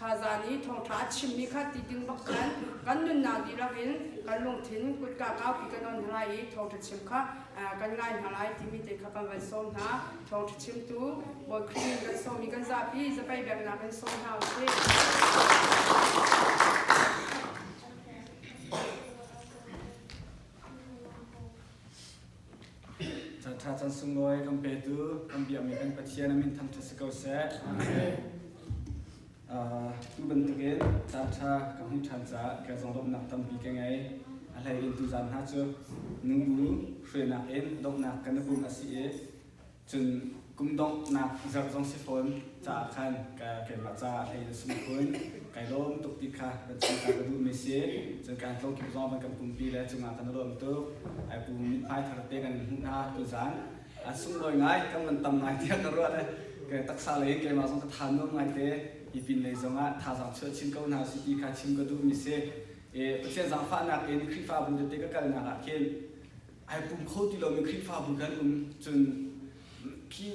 Kha zan i thawngṭha a chimmi kha ti ding bak khan kan nunnak dihlak in kan lungthin kutka kaupi kan on hna lai i thawngṭha chim kha kan ngai hna lai timi te kha kan van sawm hna. Thawngṭha chimtu Bawi Khrih in kan sawm i kan zapi zapei biaknak in sawm hna usih. Caanṭha caan sunglawi kan petu kan biakmi kan Pathian a min thangṭhat si ko seh. Tu bantukin caanṭha ka hmuh ṭhan caah ka zong lawmhnak tampi ka ngei. A hlei in tuzaan hna cu nubu hruainak in donghnak kan i pum a si i Cun kum donghnak zarh zong si fawn caah khan ka keimah caah hlei na sung khun. Kai lawm tuk ti kha van chim ta ka duhmi si. Cun kan tlawngkip zong van kan pumpi le cungah kan i lawm tuk. Ai pu mithmai thar te kan in hmuh hna tuzaan. A sunglawi ngai, kan van tam ngai tiah ka ruah le ka taksa lei in keimah zong ka tha nuam ngai te. Hi pin lei zongah thazaang chuah chin ko hna si ti kha chim ka duhmi si. E, Pathian zaangfahnak in Khrihfabu tete ka kalnak ah khin ai pum kho ti lomi Khrihfabu kan um cun khi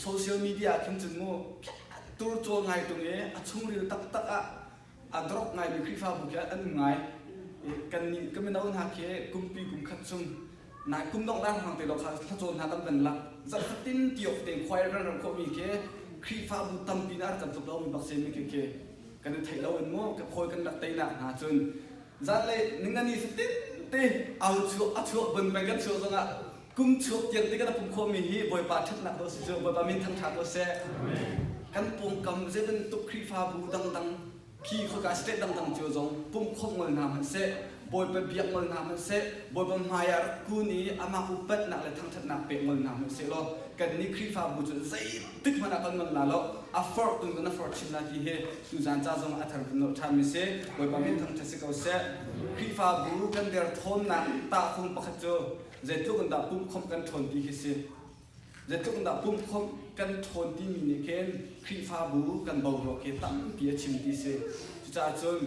social media ah khin cun mu tur cawl ngai tung i a chungril taktak ah a drop ngaimi Khrihfabu khi an um ngai. Kan nih ka mino hna khi kumpi kum khat chung nai kum dongh lai hang te lo kha thlacawn hna kan van lak zarh fatin tiok te choir kan ram khawhmi khi Khrihfabu tampi na kan tluk lomi bak semi khi khi kan i theih lo in mu ka khawi kan rak teinak hna cun Zanlei ningani fatin te au chuak a chuak bun peng kan chuak zongah kum chuak tiang te kan pum khawhmi hi Bawipa ṭhatnak dawh si cu Bawipa min thangṭhat ko seh. Kan pawngkam zei bantuk Khrihfabu dangdang khi khoika state dangdang cio zong pum khawmh ngol hna hmanh seh Bawipa biak ngol hna hmanh seh Bawipa hmai ah rak kun i amah upatnak le thangṭhatnak pek ngol hna hmanh seh law kannih Khrihfabu cu zeitik hmanh ah kan ngol la lo a forh tun kan a forh chin la ti hi tuzaan ca zong a thar vun nolh ṭhanmi si. Bawipa min thangṭhat si ko seh. Khrihfabu kan derthawmnak tahfung pakhat cu zeitluk in dah pumhkhawmh kan ṭhawn ti khi si. Zeitluk in dah pumhkhawmh kan ṭhawn timi nih khin Khrihfabu kan boruak hi tampi a chim ti si. Cucaah cun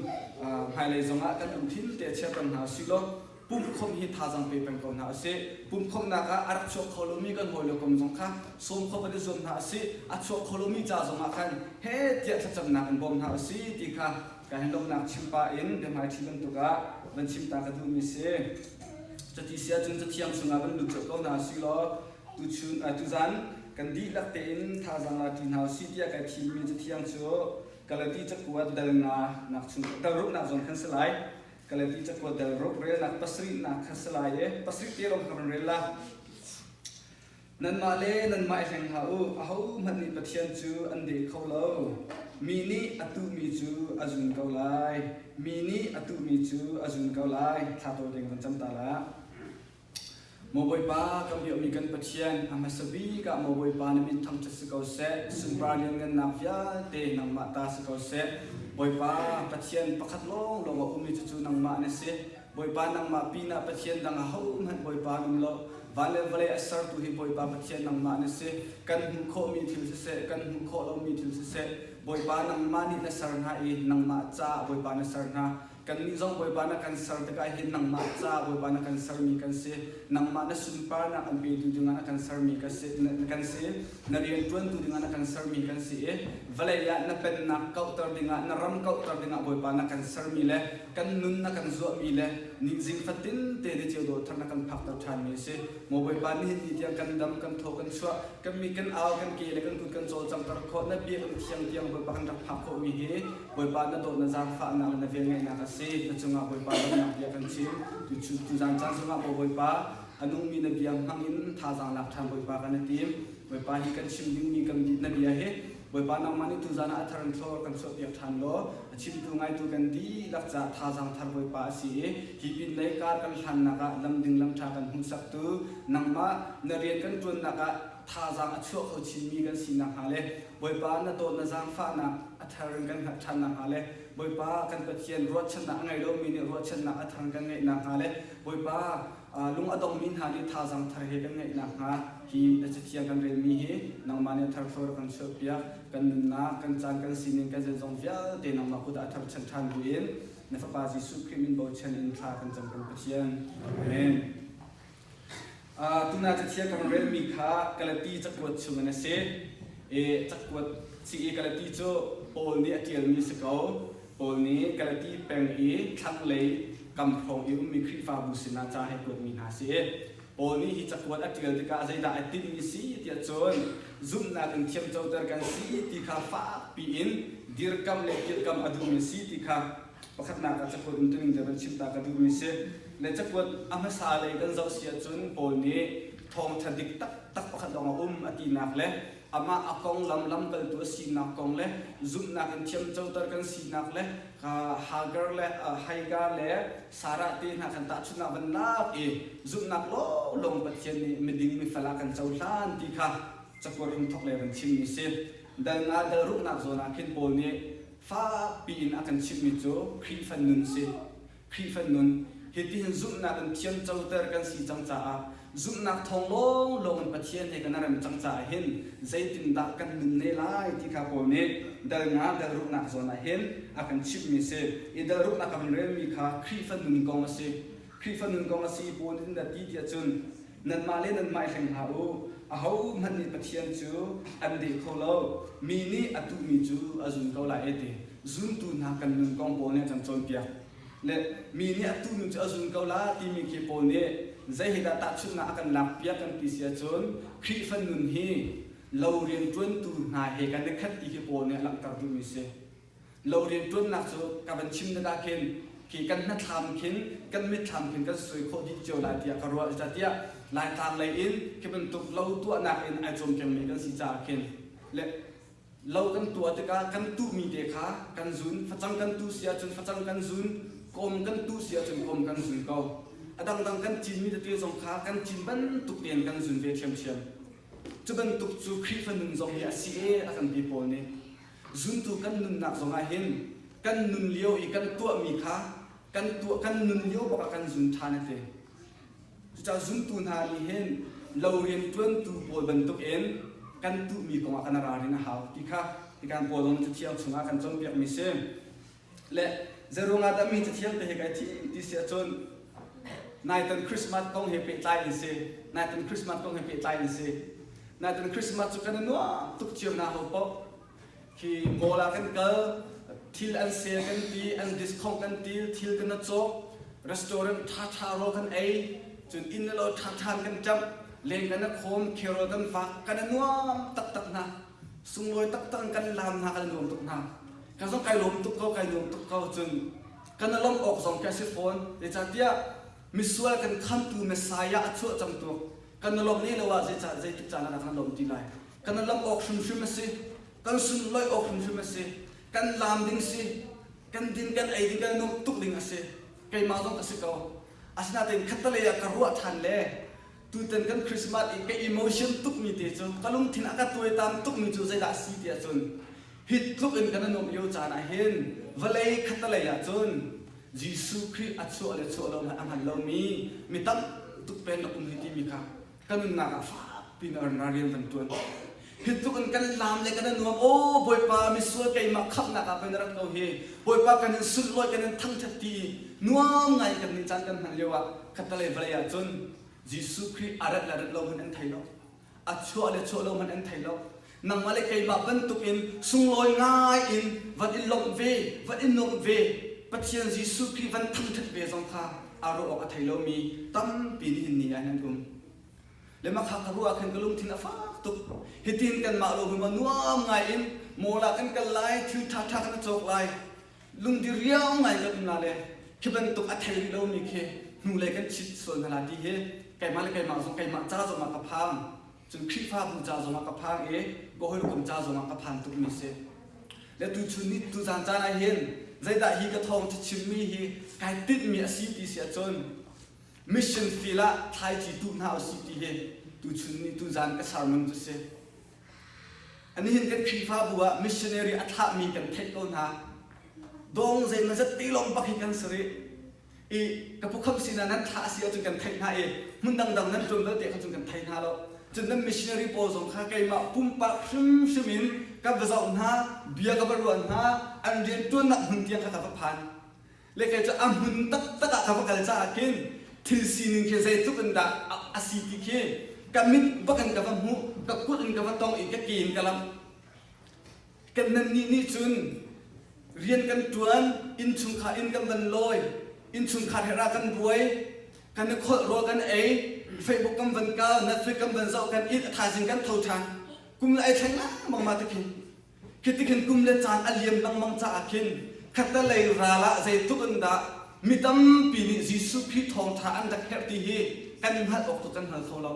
hmailei zongah kan lungthin te chia peng hna usih law pumhkhawmh hi thazaang pe peng ko hna usih. Pumhkhawmhnak ah a rak chuak kho lomi kan hawi le kom zong kha sawm kho kan i zuam hna usih. A chuak kho lomi ca zongah khan he tiah thlacamnak in bawm hna usih ti kha ka hin lawmhnak chim pah in biahmaiṭhi bantuk ah van chim ta ka duhmi si. Cuti si ahcun Cathiang chungah van lut colh ko hna usih law tuchun tuzan kan dihlak tein thazaang la ṭi hna usih tiah kai thimmi Cathiang cu Galati cakuat dal nga nak chung dal ruknak zong khan si lai. Galati cakuat dal ruk relnak pasarihnak kha si lai i pasarih te lawng kha kan rel la. Nanmah le nanmah i hleng hlah u, ahohmanh nih Pathian cu an deh kho lo. Mi nih a tuhmi cu a zun ko lai. Mi nih a tuhmi cu a zun ko lai. Thla tawi ding van cam ta la. Maw Bawipa, kan biakmi kan Pathian, a hmasa bik ah maw Bawipa na min thangṭhat si ko seh, sunpar lianngannak vialte nangmah ta si ko seh. Bawipa, Pathian pakhat lawnglawng a ummi cucu nangmah na si. Bawipa nangmah pinah Pathian dang ahohmanh Bawipa an um lo. Van le vawlei a sertu hi Bawipa Pathian nangmah na si. Kan hmuh khawhmi thil siseh, kan hmuh khawh lomi thil siseh, Bawipa nangmah nih na ser hna i nangmah caah Bawipa na ser hna. Kannih zong Bawipa na kan ser tikah hin nangmah ca Bawipa na kan sermi kan si. Nangmah na sunparnak an petu dingah na kan sermi kan si. Kan si. Na rian ṭuantu dingah na kan sermi kan si i vawlei ah na pennak kauhter dingah, na ram kauhter dingah Bawipa na kan sermi le kan nun na kan zuahmi le ningzing fatin te ni ceu dawh thar na kan phakter ṭhanmi a si. Maw Bawipa nihin ni tiang kan dam, kan thaw kan chuah, kan mi kan au, kan ke le kan kut kan cawlcanghter khawh, na biakinn thiang tiang Bawipa kan rak phak khawhmi hi Bawipa na dawt na zaangfahnak le na velngeihnak a si. Na cungah Bawipa dawtnak bia kan chim. Tuzaan caan zongah maw Bawipa a nungmi na bia hmang in thazaang lak ṭhan Bawipa kan i tim. Bawipa hi kan chim dingmi kan na bia hi Bawipa nangmah nih tuzaan ah a thar in thlawr kan chuahpiak ṭhan law a chimtu ngaitu kan dihlak caah thazaang thar Bawipa a si i hi pin lei kar kan hlannak ah lam ding lam ṭha kan hmuhsaktu nangmah na rian kan ṭuannak ah thazaang a chuah kho chinmi kan si nakhnga le Bawipa na dawt na zaangfahnak a thar in kan hngalh ṭhan nakhnga le Bawipa kan Pathian ruahchannak a ngei lomi nih ruahchannak a thar in kan ngeih nakhnga le Bawipa lung a dongmi hna nih thazaang thar he kan ngeih nakhnga hi na cathiang kan relmi hi nangmah nih a thar thlawr kan chuahpiak kan nunnak kan caan kan sining kan zeizong vialte nangmah kut ah a thar chan ṭhan buin na fapa Jesuh Khrih min bochan in thla kan cam kan Pathian. Amen. Tuna cathiang kan relmi kha Galati cakuat chungin a si. I cakuat si i Galati cu Paul nih a ṭialmi si ko. Paul nih Galati peng i thlanglei kam hrawng i ummi Khrihfabu sinah ca he kuatmi hna si. Paul nih hi cakuat a ṭial tikah zeidah a tinhmi si tiah cun zumhnak in thiamcoter kan si ti kha fakpi in dirkamh le kilhkamh a duhmi si ti kha pakhatnak ah cakuat umtuning te van chim ta ka duhmi si. Le cakuat a hmasa lei kan zoh si ahcun Paul nih thawngṭha dik taktak pakhat lawng a um a tinak le amah a konglam lamkaltu a sinak kong le zumhnak in thiamcoter kan sinak le Hagar le Hagar le Sarah te hna kan tahchunhnak van lak i zumhnak lawnglawng Pathian nih miding mifel ah kan cohlan ti kha cakuat hramthawk le van chimmi si. Dal nga dal ruknak zawn ah khin Paul nih fakpi in a kan chimhmi cu Khrihfa nun si. Khrihfa nun hitihin zumhnak in thiamcoter kan si cang caah zumhnak thawng lawnglawng in Pathian he kan rem cang caah hin zeitindah kan nun ne lai ti kha Paul nih dal nga dal ruknak zawn ah hin a kan chimhmi a si. I dal ruknak ka van relmi kha Khrihfa nun kong a si. Khrihfa nun kong a si Paul nih dah ti tiah cun nanmah le nanmah i hleng hlah u. Ahohmanh nih Pathian cu an deh kho lo. Mi nih a tuhmi cu a zun ko lai e ti. Zuntu hna kan nun kong Paul nih a kan cawnpiak. Le mi nih a tuhmi cu a zun ko la timi khi Paul nih zei he dah tahchunhnak a kan lakpiak kan ti si ahcun Khrihfa nun hi lo rianṭuantu hna he kan i khat ti khi Paul nih a langhter duhmi si. Lo rianṭuannak cu ka van chim tikah khin khi kan hnathlam khin kan mitthlam khin kan suai khawh dih cio lai tiah ka ruah. Zeicahtiah Laitlang lei in khi bantuk lo tuahnak in ai cawmkengmi kan si caah khin le Lo kan tuah tikah kan tuhmi te kha kan zun. Facang kan tuh si ahcun facang kan zun. Kawm kan tuh si ahcun kawm kan zun ko. A dangdang kan cinmi tete zong kha kan cin bantuk tein kan zun ve ṭhiamṭhiam. Cu bantuk cu Khrihfa nun zong hi a si e a kan ti Paul nih. Zuntu kan nunnak zong ah hin kan nun lio i kan tuahmi kha kan tuah kan nun lio bak ah kan zun ṭhan a ti. Cucaah zumtu hna nih hin lo rianṭuantu pawl bantukin kan tuhmi kongah kan ralrin a hau ti kha tikan Paul zong Cathiang chungah kan cawnpiakmi si. Le zeiruangah dah mi Cathiang te he kai thim ti si ahcun naitan Christmas kong he pehtlai in si. Naitan Christmas kong he pehtlai in si. Naitan Christmas cu kan i nuam tuk cio na ho paoh. Khi mall ah kan kal, thil an sale kan ti, an discount kan ti, thil kan cawk, restaurant ṭhaṭha rawl kan ei, cun inn le lo ṭhaṭha kan ṭamh, leng kan i khawm, carol kan vak, kan i nuam taktak hna. Sunglawi taktak in kan laam hna, kan i nuam tuk hna. Kan zong kai lawm tuk ko, kai nuam tuk ko, cun kan i lawmh awk zong khi a si fawn. Zeicahtiah misual kan khamtu Messiah a chuah cang tuk. Kan i lawmh ne lo ah zeicah zeitik caan ah dah kan lawm ti lai? Kan i lamh awk hrimhrim a si. Kan sunlawih awk hrimhrim a si. Kan laam ding si. Kan din kan ei ding kan nuamh tuk ding a si. Keimah zong ka si ko. Asinain khattelei ah ka ruah ṭhan le tutan kan Christmas i ka emotion tukmi te cu ka lungthin a ka tuaitam tukmi cu zeidah a si ti ahcun hi tluk in kan i nuamh lio caan ah hin vawlei khattelei ah cun Jesuh Khrih a chuah le chuah lo hmanh a hngal lomi mi tam tuk pen rak um hi timi kha ka nunnak ah fakpi in a rian van ṭuan. Hi tluk in kan laam le kan i nuam. Aw Bawipa misual keimah khamhnak ah pei na rat ko hi. Bawipa kan in sunlawi kan in thangṭhat ti i nuam ngai kan nih caan kan hman lio ah khattelei vawlei ah cun Jesuh Khrih a rat le rat lo hmanh an thei lo. A chuah le chuah lo hmanh an thei lo. Nangmah le keimah bantukin sunglawi ngai in van i lawmh ve, van i nuamh ve, Pathian Jesuh Khrih van thangṭhat ve zong kha aa ruah awk a thei lomi tampi nihin ni ah hin an um. Le mah kha ka ruah ah khin ka lungthin a fak tuk. Hitin kanmah lo hmu nuam ngai in mall ah kan kal lai, thil ṭhaṭha kan i cawk lai, lungdi riau ngai kan um la le khi bantuk a thei rih lomi khi hnulei kan chit sual hna la ti hi keimah le keimah zong keimah ca zong ah ka phang. Cun Khrihfabu ca zong ah ka phang i ka hawikom ca zong ah ka phan tukmi si. Le tuchun ni tuzan caan ah hin zeidah hi ka thawng chimmi hi kai tinhmi a si ti si ahcun mission field ah thlaici tuh hna usih ti hi tuchun ni tuzan ka sermon cu si. Anihin kan Khrihfabu ah missionary a thlahmi kan theih ko hna. Dong zeimazat te lawng bak hi kan si rih. I ka pukham sinah nan thlah a si ahcun kan theih hna i hmun dangdang nan ṭuan bal te kha cun kan thei hna lo. Cun nan missionary pawl zong kha keimah pumpak hrimhrim in ka va zoh hna, bia ka va ruah hna, an rianṭuannak hmun tiang kha ka va phan. Le kei cu a hmun taktak ah ka va kal caah khin thil sining khi zeitluk in dah a si ti khi ka mit bak in ka va hmuh, ka kut in ka va tong i ka ke in ka lamh. Kan nannih nih cun rian kan ṭuan, innchungkhar inn kan van lawi, innchungkhar he ra kan buai, kan i kholh rawl kan ei, Facebook kan van kal, Netflix kan van zoh, kan it, a thaizing kan tho ṭhan. Kum le ai thleng lengmang ma tikhin. Khi tikhin kum le caan a liam lengmang caah khin khattelei ral ah zeitluk in dah mi tampi nih Jesuh Khrih thawngṭha an rak herh ti hi kan hngalh awk cu kan hngal kho lo.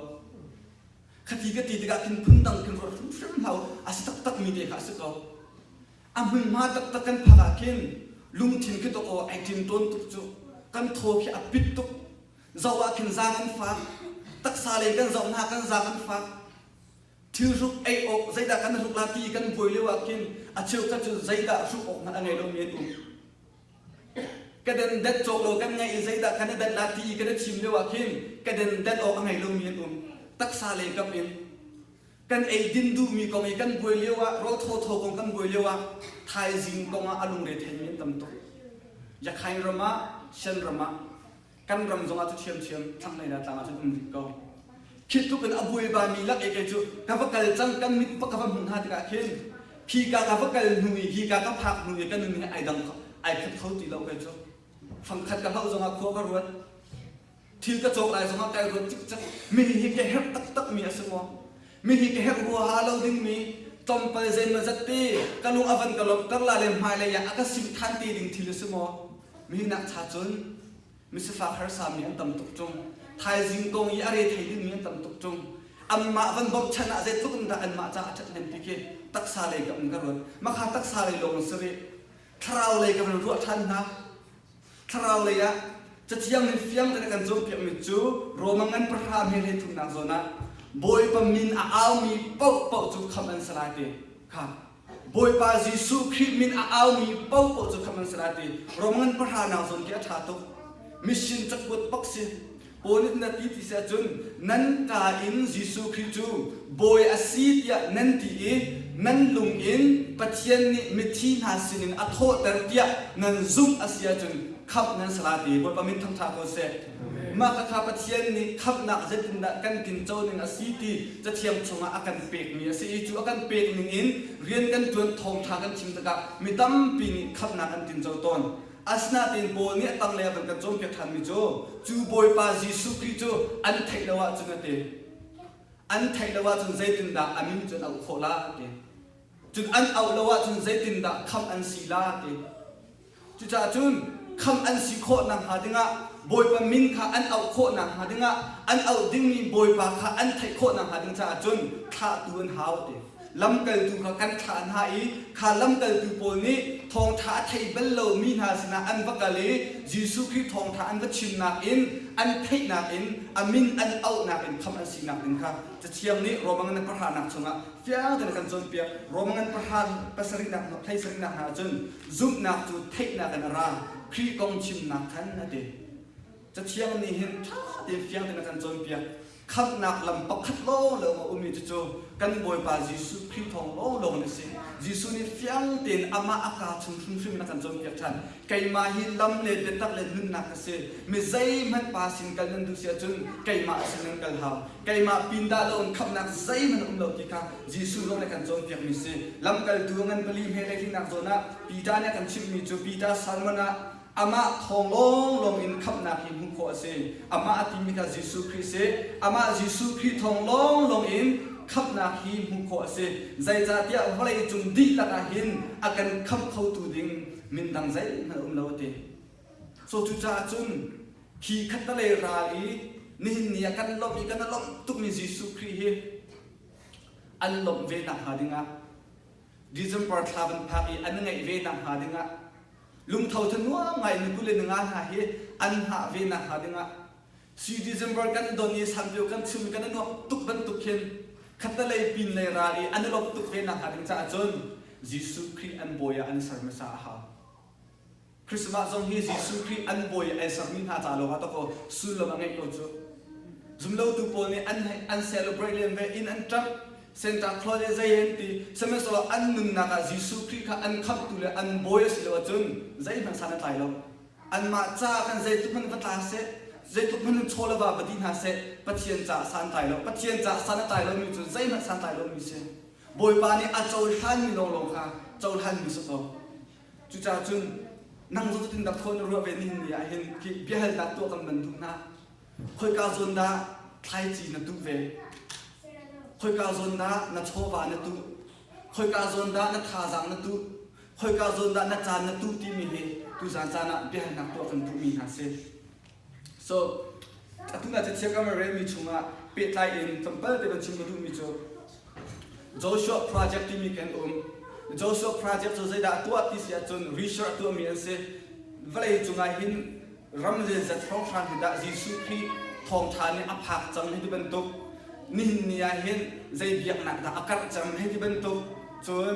Khati ka ti tikah khin phundang khin ruat hrimhrim hlah u, a si taktakmi te kha a si ko. A hmunhma taktak kan phak ah khin lungthin khi dawkaw ai ṭin tawn tuk cu. Kan thaw khi a pit tuk. Zoh ah khin zaang an fak. Taksa lei kan zoh hna kan zaang an fak. Thil hruk ei awk zeidah kan hruk la ti kan buai lio ah khin a cheukhat cu zeidah hruk awk hmanh a ngei lomi an um. Ka den det cawk lo kan ngaih i zeidah kan i det la ti i kan i chim lio ah khin ka den det awk a ngei lomi an um. Taksa lei kap in kan ei din duhmi kong i kan buai lio ah rawl thawthaw kong kan buai lio ah thaizing kong ah a lungre theimi an tam tuk. Yakhain ram ah Shan ram ah kan ram zong ah cu ṭhiamṭhiam thlanglei le tlang ah cun um rih ko. Khi tluk in a buaibaimi lak i kei cu ka va kal cang kan mit ka va hmuh hna tikah khin khi ka ka va kal hnu i hi ka ka phak hnu i ka nun hi ai dang ai khat kho ti lo kei cu. Fangkhat ka hloh zongah khua ka ruat. Thil ka cawk lai zongah kai ruat cikcek. Mi hi ka herh taktak mi a si maw? Mi hi ka herh huaha lo dingmi tlawmpal zeimawzat te ka lung a van ka lawmhter la le hmailei ah a ka sim than te ding thil a si maw? Mi nak cha cun misifak harsami an tam tuk ṭung. Thaizing kong i a re thei dingmi an tam tuk ṭung. Anmah van bawmchan ah zeitluk in dah anmah caah a ṭhathnem ti khi taksa lei ka um ka ruat. Makha taksa lei lawng si rih. Thlarau lei ka van ruah ṭhan hna. Thlarau lei ah Cathiang nih fiang tein a kan cawnpiakmi cu Roma ngan pahra hme hlei thumnak zawn ah Bawipa min a aumi paohpaoh cu khamh an si lai ti kha Bawipa Jesuh Khrih min a aumi paohpaoh cu khamh an si lai ti Roma ngan pahra nak zawn khi a ṭha tuk. Mission cakuat bak si. Paul nih na ti ti si ahcun nan ka in Jesuh Khrih cu Bawi a si tiah nan ti i nan lung in Pathian nih mithi hna sinin a thawhter tiah nan zumh a si ahcun khamh nan si lai ti Bawipa min thangṭha ko seh. Mah khakha Pathian nih khamhnak zeitindah kan tinco ning a si ti Cathiang chungah a kan pekmi a si i cu a kan pek ningin rian kan ṭuan thawngṭha kan chim tikah mi tampi nih khamhnak an tinco tawn. Asinain Paul nih a tanglei a van kan cawnpiak ṭhanmi cu, cu Bawipa Jesuh Khrih cu an theih lo ahcun a ti. An theih lo ahcun zeitindah a min cu an auh khawh la a ti. Cun an auh lo ahcun zeitindah khamh an si la a ti. Cucaah cun khamh an si khawh nakhnga dingah Bawipa min kha an auh khawh nakhnga dingah an auh dingmi Bawipa kha an theih khawh nakhnga ding caah cun thlahtu an hau a ti. Lamkaltu kha kan thlah hna i kha lamkaltu pawl nih thawngṭha a thei bal lomi hna sinah an va kal i Jesuh Khrih thawngṭha an va chimnak in an theihnak in a min an auhnak in khamh an sinak ding kha Cathiang nih Roma ngan pahranak chungah fiang tein a kan cawnpiak. Roma ngan pahra pasarihnak hlei sarihnak hna ahcun zumhnak cu theihnak in a ra, Khrih kong chimnak khan a ti. Cathiang nih hin ṭha tein fiang tein a kan cawnpiak. Khamhnak lam pakhat lawnglawng a ummi cucu kan Bawipa Jesuh Khrih thawng lawnglawng in a si. Jesuh nih fiang tein amah a kaa chung hrimhrim in a kan cawnpiak ṭhan. Keimah hi lam le biatak le nunnak ka si. Mi zeihmanh Pa sin kal nan duh si ahcun keimah sin nan kal hau. Keimah pin dah lo in khamhnak zeihmanh a um lo ti kha Jesuh zong nih a kan cawnpiakmi si. Lamkaltu a ngan pali hme le hlinak zawn ah Peter nih a kan chimhmi cu Peter Salmon ah Amah thawng lawnglawng in khamhnak hi hmuh khawh a si. Amah a timi kha Jesuh Khrih si. Amah Jesuh Khrih thawng lawnglawng in khamhnak hi hmuh khawh a si. Zeicahtiah vawlei cung dihlak ah hin a kan khamh khotu ding min dang zeihmanh a um lo a ti. So cucaah cun khi khattalei ral i nihin ni ah kan lawmh i kan i lawmh tukmi Jesuh Khrih hi an lawmh ve nakhnga dingah December thla van phak i an ngaih ve nakhnga dingah lungtho thanuam ngai in 25 hna hi an hngah ve nakhnga dingah si December kan don i sanpio kan chim kan i nuamh tuk bantuk khin khattalei pin lei ral i an i lawmh tuk ve nakhnga ding caah cun Jesuh Khrih an bawi ah an i ser hmasa a hau. Christmas zong hi Jesuh Khrih an bawi ai sermi hna ca lawng ah takaw sullam a ngeih ko cu. Zumlotu pawl nih an an celebrate len ve inn an ṭamh Santa Claus le zei an ti sihmanhsehlaw an nunnak ah Jesuh Khrih kha an khamhtu le an bawi a si lo ahcun zeihmanh san a tlai lo. Anmah ca khan zeitluk hmanh va tla seh, zeitluk hmanh in chaw le va va di hna seh, Pathian caah san tlai lo. Pathian caah san a tlai lomi cu zeihmanh san tlai lomi si. Bawipa nih a cohlanmi lawnglawng kha cohlanmi si ko. Cucaah cun nang zong cutin dak thawn na ruah ve nihin ni ah hin khi biahalnak tuah kan van duh hna. Khoika zawn dah thlaici na tuh ve? Khoika zawn dah na chawva na tuh? Khoika zawn dah na thazaang na tuh? Khoika zawn dah na caan na tuh timi hi tuzaan caan ah biahalnak tuah kan duhmi hna si. So, atu na cathiang kan relmi chungah pehtlai in tlawmpal te van chim ka duhmi cu Joshua Project timi kan um. Joshua Project cu zeidah tuah ti si ahcun research tuahmi an si. Vawlei cungah hin ram zeizat hrawnghrang hi dah Jesuh Khrih thawngṭha nih a phak cang hei ti bantuk nihin ni ah hin zei biaknak dah a karh cang hei ti bantuk cun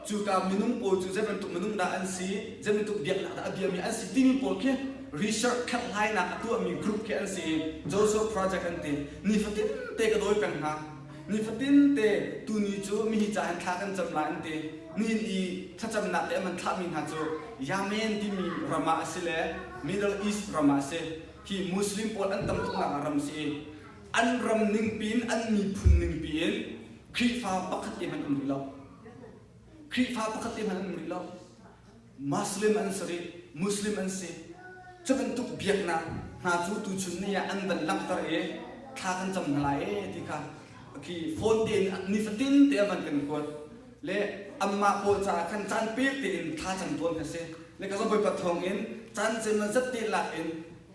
cuka minung pawl cu zei bantuk minung dah an si zei bantuk biaknak dah a biami an si timi pawl khi research kherhhlainak a tuahmi group khi an si i Joshua Project an ti. Nifatin te ka dawi peng hna. Nifatin te tuni cu mihi ca hin thla kan cam lai an ti. Nihin i thlacamnak le an thlahmi hna cu Yemen timi ram ah a si le Middle East ram ah a si. Hi Muslim pawl an tam tuknak ram si i an ram ningpi in an miphun ningpi in Khrihfa pakhat te hmanh um rih lo. Khrihfa pakhat te hmanh an um rih lo. Muslim an si rih, Muslim an si. Cu bantuk biaknak hna cu tuchun ni ah an van langhter i thla kan cam hna lai ee ti kha khi phone tein nifatin te an van kan kuat le anmah pawl caah khan caan pek tein thla cam tawn kha si. Le ka zong Bawipa thawng in caan zeimawzat te lak in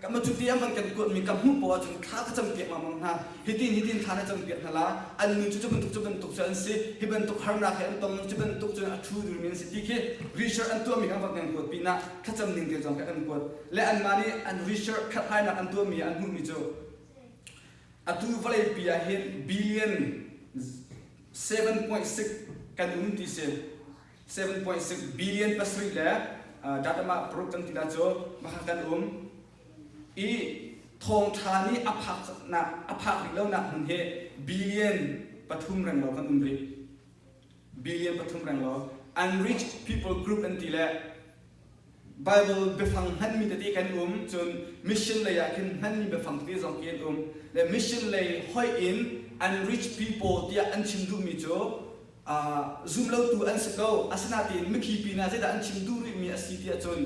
Ka cuti an van kan kuatmi ka hmuh poah ahcun thla ka campiak lengmang hna. Hitin hitin thla na campiak hna la. An nu cu cu bantuk cu bantuk cu an si. Hi bantuk harnak he an tong cu bantuk cun a ṭhu durmi an si ti khi research an tuahmi kan van kan kuat pinah thlacam ning te zong kha kan kuat. Le anmah nih an research kherhhlainak an tuahmi an hmuhmi cu atu vawleipi ah hin billion 7.6 kan um ti si. 7.6 billion pasarih le datama paruk kan ti la cu maka kan um i thawngṭha nih a phak nak a phak rih lonak hmun hi billion pathum renglo kan um rih. Billion pathum renglo. Unreached people group an ti le Bible biafang hmanmi tete kan um cun mission lei ah khin hmanmi biafang tete zong khi an um le mission lei hoih in unreached people tiah an chim duhmi cu zumlotu an si ko. Asinain mithi pinah zeidah an chim duh rihmi a si tiah cun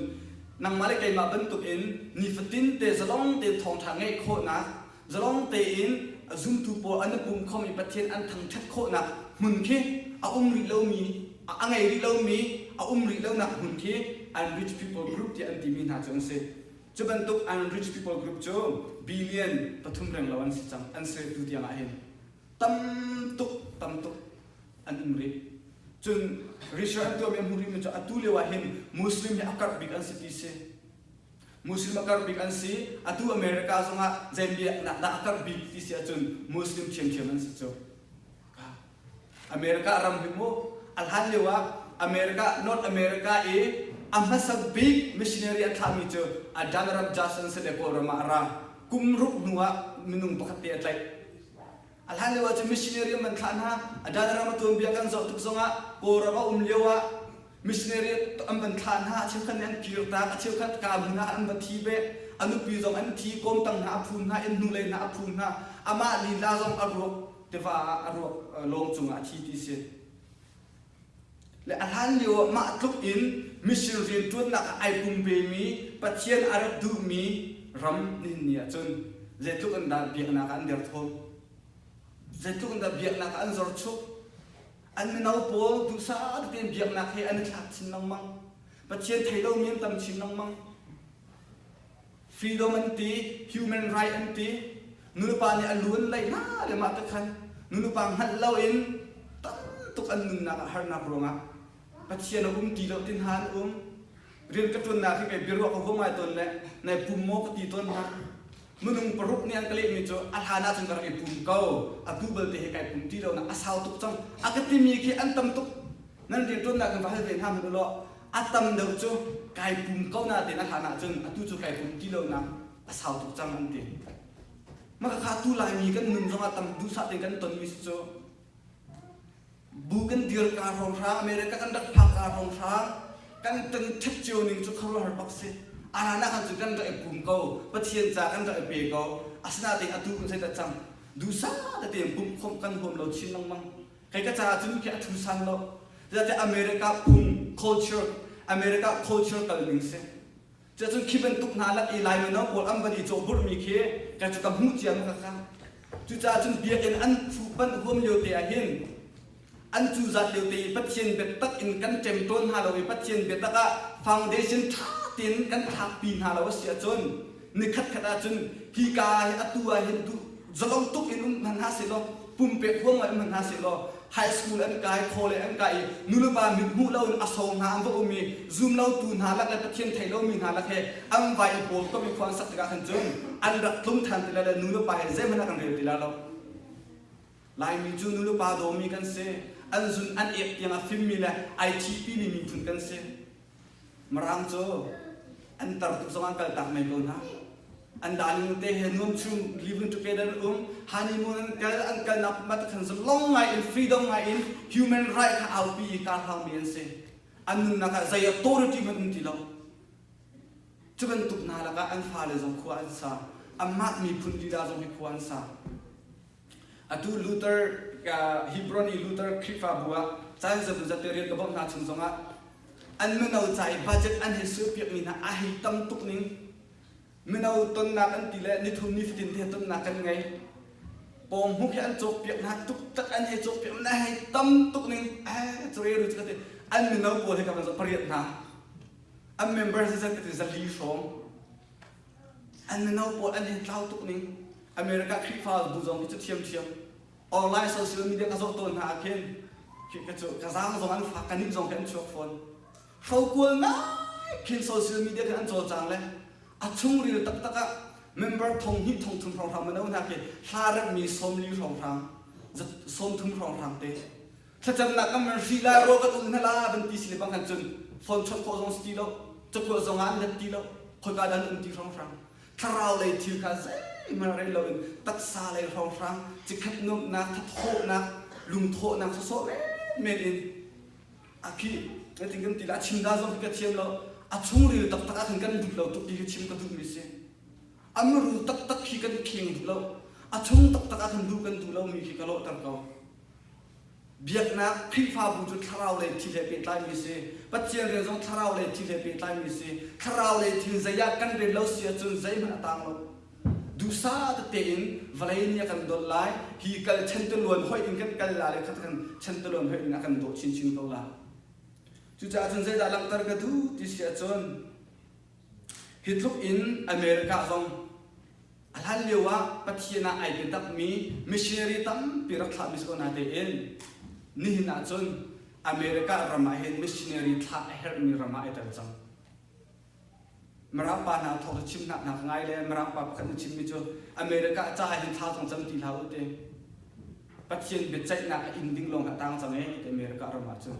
nangmah le keimah bantukin nifatin te zalong tein thawngṭha ngeih khawhnak, zalong tein zumtu pawl an i pum khom i Pathian an thangṭhat khawhnak hmun khi a um rih lomi, a ngei rih lomi, a um rih lonak hmun khi unreached people group tiah an timi hna cu an si. Cu bantuk unreached people group cu billion pathum renglo an si cang, an si tu tiang ah hin. Tam tuk, tam tuk an um rih. Cun research an tuahmi an hmuh rihmi cu atu lio ah hin Muslim hi a karh bik an si ti si. Muslim a karh bik an si. Atu America zongah zei biaknak dah a karh bik ti si ahcun Muslim ṭhiamṭhiam an si cu. America ram hi mu a hlan lio ah America North America i a hmasa bik missionary an thlahmi cu Adoniram Judson si le Kawlram ah a ra. Kum ruk hnu ah minung pakhat te a tlaih. A hlan lio ahcun missionary an van thlah hna. A ram a tuanbia kan zoh tuk zongah Kawlram a um lio ah missionary an van thlah hna. A cheukhat nih an kirtak, a cheukhat kaa hmun ah an va thi ve. A nupi zong an thi, kawmtang hna a phum hna, inn hnulei hna a phum hna. Amah lila zong a ruak tiva ah a ruak lawng cungah a thi ti si. Le a hlan lio ah mah tluk in mission rianṭuannak ah ai pumpemi Pathian a rak duhmi ram nihin ni ahcun zeitluk in dah biaknak ah an derthawm, zeitluk in dah biaknak ah an zorchuk, an mino pawl duhsah tein biaknak he an i thlak chin lengmang, Pathian thei lomi an tam chin lengmang. Freedom an ti, human right an ti. Nulepa nih a lu an laih hna le mah te khan nulepa hngalh loin tam tuk an nunnak ah harnak ruangah Pathian a um ti lo ti hna an um. Rian ka ṭuannak hi kei biaruah ka huam ngai tawn le nai pum maw ka ti tawn hna. Minung paruk nih an ka lehmi cu a hlan ahcun ka rak i pum ko, atu balte hi kai pum ti lo nak a sau tuk cang. A ka timi khi an tam tuk. Nan rianṭuannak in va hal ve hna hmanh u law a tam deuh cu kai pum ko nain a hlan ahcun atu cu kai pum ti lonak a sau tuk cang an ti. Mah kha tu Laimi kan nun zongah tam duhsah tein kan tonmi si cu bu kan dir ka hrawnghrang America kan rak phak ka hrawnghrang kan ton ṭhet cio ning cu khuaruahhar bak si. A hlan ah khan cun kan rak i pum ko, Pathian ca kan rak i pe ko. Asinain atu kan sei cang. Duhsah tein pumh khawmh kan huam lo chin lengmang. Kei ka caah cun khi a thu san lo. Zeicahtiah America phung culture America culture kal ning si. Cucun khi bantuk hna lak i Lai mino pawl an van i cawhburhmi khi ka cu ka hmuh cia ma ka Cucaah cun biakinn an panh huam lio te ah hin an cuzat lio te i Pathian biatak in kan ṭemṭawn hna lo i Pathian biatak ah foundation ṭha tein kan thlakpi hna lo a si ahcun nikhat khat ahcun hi ka hi atu ah hin duh zalong tuk in um hmanh hna sehlaw pumpek huam ngai um hmanh hna sehlaw high school an kai khawle an kai i nulepa mit hmuh lo in a sawng hna an va um i zum lo tu hna lak le Pathian thei lomi hna lak he an vai i pawl kom i khua an sak tikah khan cun an rak tlung than ti lai le nulepa he zeihmanh a kan rel ti lai lo. Laimi cu nulepa dawmi kan si. An zun an ek tiang a fimmi le ai ṭhipi mi miphun kan si. Mirang cu an tar tuk zong an kaltak mei ko hna. An darling te he nuam chung living together um honeymoon an kal an kalnak ma khan zalong ngai in freedom ngai in human right kha aupi i kar hlangmi an si. An nunnak ah zei authority hmanh um ti lo. Cu bantuk hna lakah an fale zong khua an sa. Amah miphun lila zong hi khua an sa. Atu Luther Hebron i Luther Khrihfabu ah caan zeimawzat te rian ka bawmh hna chung zongah an mino ca i budget an hei sualpiakmi hna a hei tam tuk ning. Mino tonnak an ti le nithum nifatin te tonnak kan ngei. Pawnghmuk hi an cawkpiak hna tuktak an hei cawkpiak na hei tam tuk ning eh cure ru ka ti an mino pawl hi ka van zoh pariat hna. An member zat ka ti zali hrawng. An mino pawl an hei tlau tuk ning. America Khrihfa bu zong hi cu thiamthiam. Online social media ka zoh tawn hna ah khin ka cu ka zaang zong an fak ka nih zong khi an chuak fawn. Hrokual ngai khin social media khin an cawlcang le a chungril taktak ah member thong hnih thong thum hrawnghrang mino hna khi hla remhmi 40 hrawnghrang 30 hrawnghrang te thlacamnak kan van hri lai rawl kan um hna la van ti si le bang khan cun phone chawnh khawh zong si ti lo cakuat zong ah an let ti lo khoika dah an um ti hrawnghrang thlarau lei thil kha zeihmanh rel loin taksa lei hrawnghrang cikhat nuamhnak thathawhnak lungthawhnak sawsawh menmen in a khi tin kan ti la a chim da zong khi ka thiam lo a chungril taktak ah khan kan duh lo tuk ti khi chim ka duhmi si a muru taktak khi kan kheng duh lo a chung taktak ah khan duh kan duh lomi khi ka lawhter ko Biaknak Khrihfabu cu thlarau lei thil he pehtlaimi si. Pathian rian zong thlarau lei thil he pehtlaimi si. Thlarau lei thil zei ah kan rel lo si ahcun zeihmanh a tang lo. Duhsah tete in vawlei nih a kan dolh lai. Hi kal chantiluan hoih in kan kal la le khat kan chantiluan hoih in a kan dawh chinchin ko la. Cucaah cun zeidah langhter ka duh ti si ahcun hi tluk in America zong A hlan lio ah Pathian ah ai biatakmi missionary tampi rak thlahmi si ko natein nihin ahcun America ram ah hin missionary thlah a herhmi ram ah ai tel cang. Mirang pa hna thawk chimnak hna ka ngai le Mirang pa pakhat nih chimmi cu America ca hin thla zong cam ti hlah u ti. Pathian biaceihnak a inn ding lawng a tang cang e ti America ram ah cun.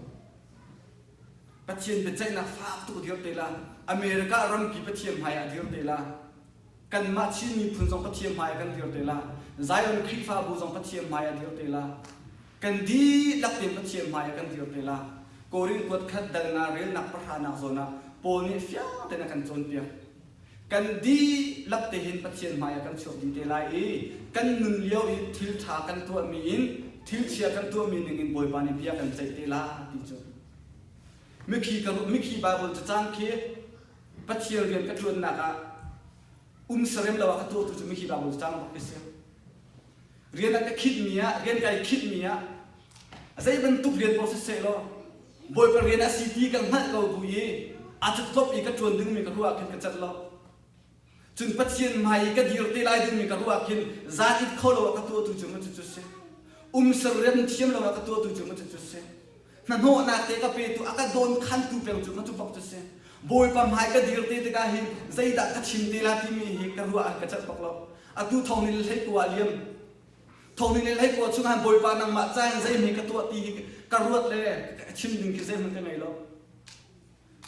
Pathian biaceihnak fak tuk dir te la. America rampi Pathian hmai ah dir te la. Kanmah Chin miphun zong Pathian hmai ah kan dir te la. Zion Khrihfabu zong Pathian hmai ah dir te la. Kan dihlak tein Pathian hmai ah kan dir te la. Korin kuat khat dal nga relnak pahranak zawn ah Paul nih fiang tein a kan cawnpiak. Kan dihlak te hin Pathian hmai ah kan chuak dih te lai i kan nun lio i thil ṭha kan tuahmi in thil chia kan tuahmi ning in Bawipa nih bia kan ceih te la ti cu. Mikhi ka mikhi Bible cacang khi Pathian rian ka ṭuannak ah um sarem lo ah ka tuahtu cu mihi Bible cang bak ka si. Rian ah ka khinhmi ah, rian kai khinhmi ah zei bantuk rian paoh siseh law Bawipa rian a si ti ka hngalh ko bu i a catlop i ka ṭuan dingmi ka ruah ah khin ka cat lo. Cun Pathian hmai i ka dir te lai dingmi ka ruah ah khin zan it kho lo ah ka tuahtu cu maw cucu si. Um sarem thiam lo ah ka tuahtu cu maw cucu si. Hnahnawhnak te ka petu a ka dawnkhantu peng cu ka bak cu si. Bawipa hmai ka dir te tikah hin zeidah ka chim te la timi hi ka ruah ah ka celh bak lo. Atu thong ni le hlei kua liam. Thong ni le hlei kua chung han Bawipa nangmah ca in zeihmanh ka tuah ti hi ka ruat le ka chim ding khi zeihmanh ka ngei lo.